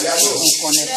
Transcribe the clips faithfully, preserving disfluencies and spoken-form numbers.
Ou konnen.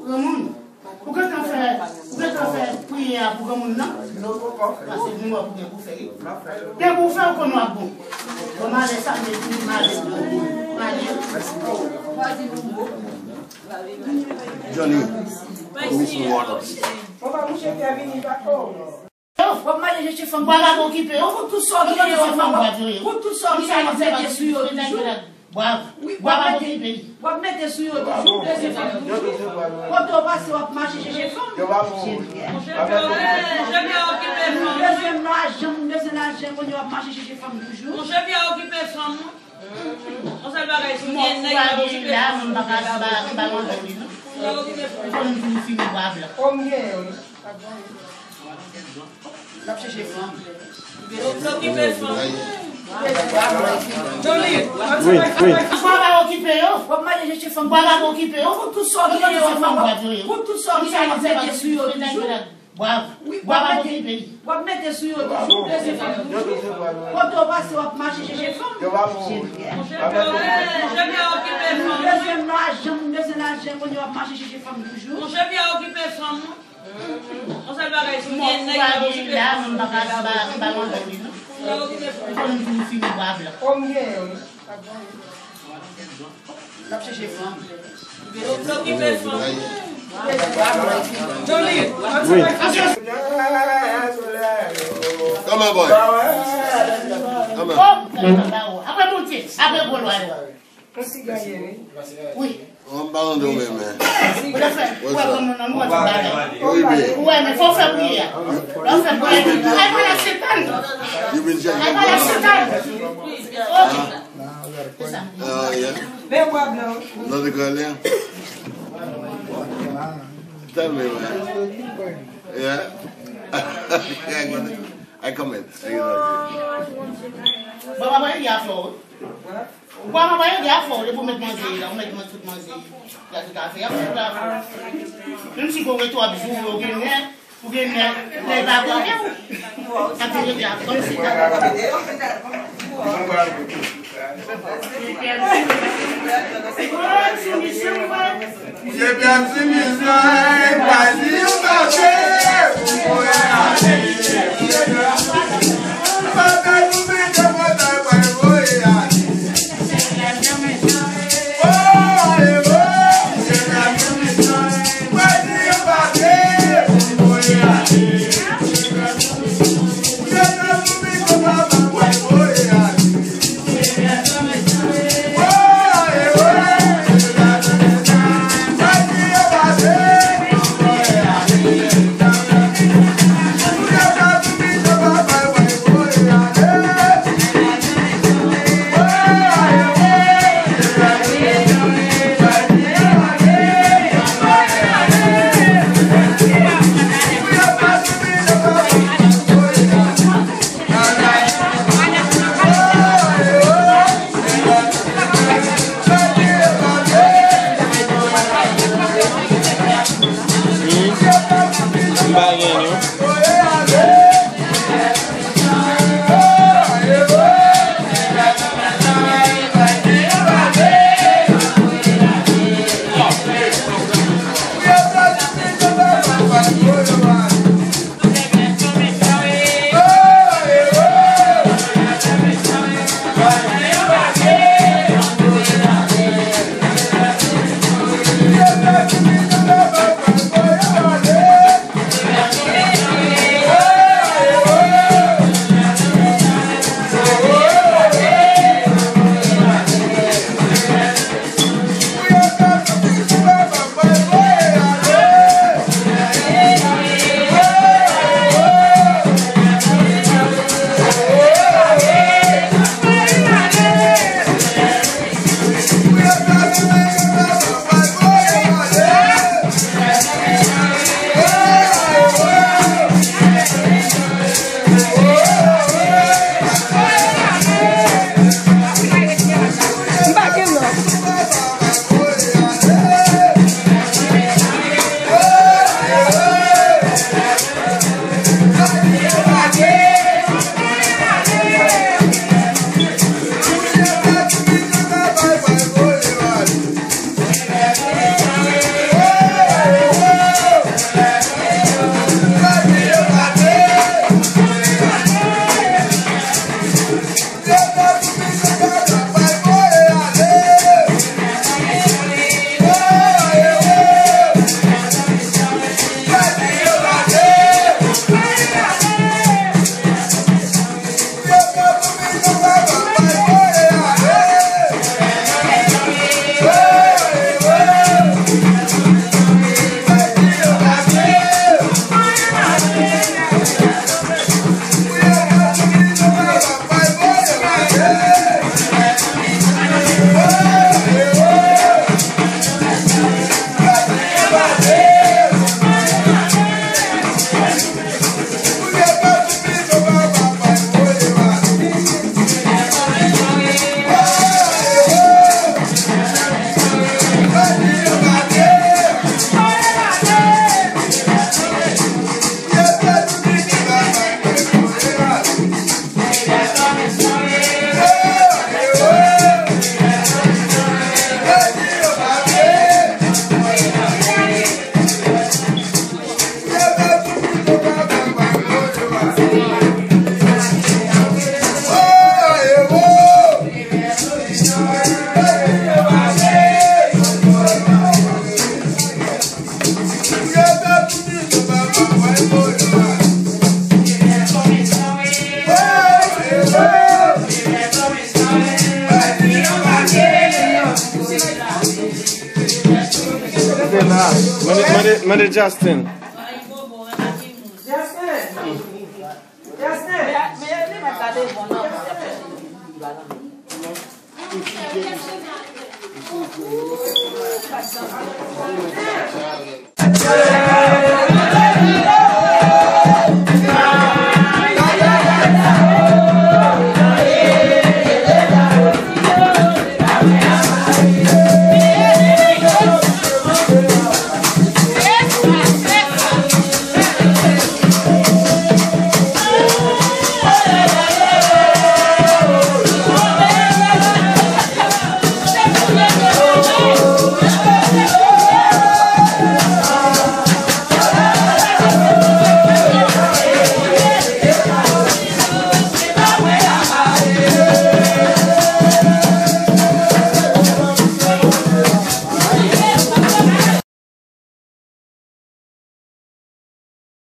Granmoun, ou gentan fè, ou gentan fè priyè a pou granmoun nan? Pase nou wè pou gen pou fè, wi. Gen pou fè, ou konn w ap bon. Bon, m ale sa, m ale, m ale. Johnny, give me some water. Yo, w ap mache chèche fanm. Bwa pa okipe yo. Pou tout sa w genyen yo, pou tout sa w genyen yo, w ap mete sou yo toujou. Bwa, bwa pa okipe. W ap mete sou yo toujou, bezwen fanm toujou. Kote w pase, w ap mache chèche fanm. Monchè, monchè, byen okipe fanm. Moun bezwen lajan, moun bezwen lajan, kounye a w ap mache chèche fanm toujou. Monchè, byen okipe fanm. Yon sèl bagay, si w gen nèg la, okipe fanm. Mwen pa ka, m pa, m pa mande li, non. Fò m toujou fini bwa blan. Kòm gen, wi. L ap chèche fanm. L okipe fanm. Wi, wi. Bwa pa okipe yo. W ap mache chèche fanm. Bwa pa okipe yo. Pou tout sa w genyen yo, fanm. Pou tout sa w genyen yo, w ap mete sou yo toujou. Bwa, bwa pa okipe. W ap mete sou yo toujou, bezwen fanm toujou. Kote w pase, w ap mache chèche fanm. Monchè, monchè, byen okipe fanm. Moun bezwen lajan, moun bezwen lajan, kounye a w ap mache chèche fanm toujou. Monchè, byen okipe fanm. Yon sèl bagay, si w gen nèg la, okipe fanm. Mwen pa ka, m pa, m pa mande li, non. Fò m toujou fini bwa blan. Kòm gen, wi. L ap chèche fanm. L okipe fanm. Wi. Come on, boy. Come on. Apre Bondye, apre gwo lwa yo. Yon siga ye, wi. Wi. Ou pa mande w menm, men. Ou ta fè, ou wè granmoun nan, ou wè tout bagay. Wi, men. Ou wè, men fò w fè priyè. Lè w fè priyè, ay pale ak Setan. Ay pale ak Setan. Ok. Se sa. Ah, yeah. Men bwa blan. Another girl, yeah. Tell me, man. Yeah. I come in. Bon, papa, il y a fort. Ou pa manman yo gen afè w, depi w met manzè la, ou met man tout manzè la tout afè, y ap fè w la. Menm si gon reto ap joure, ou gen nè, ou gen nè, nè pa kote w. Sa te rete a kòm se ta. Misye pèdi misyon, pa di yon bagay pou mwen ale. Misye pèdi misyon, pa di yon bagay pou mwen ale. Mande, mande, mande Justin. Justin. Justin.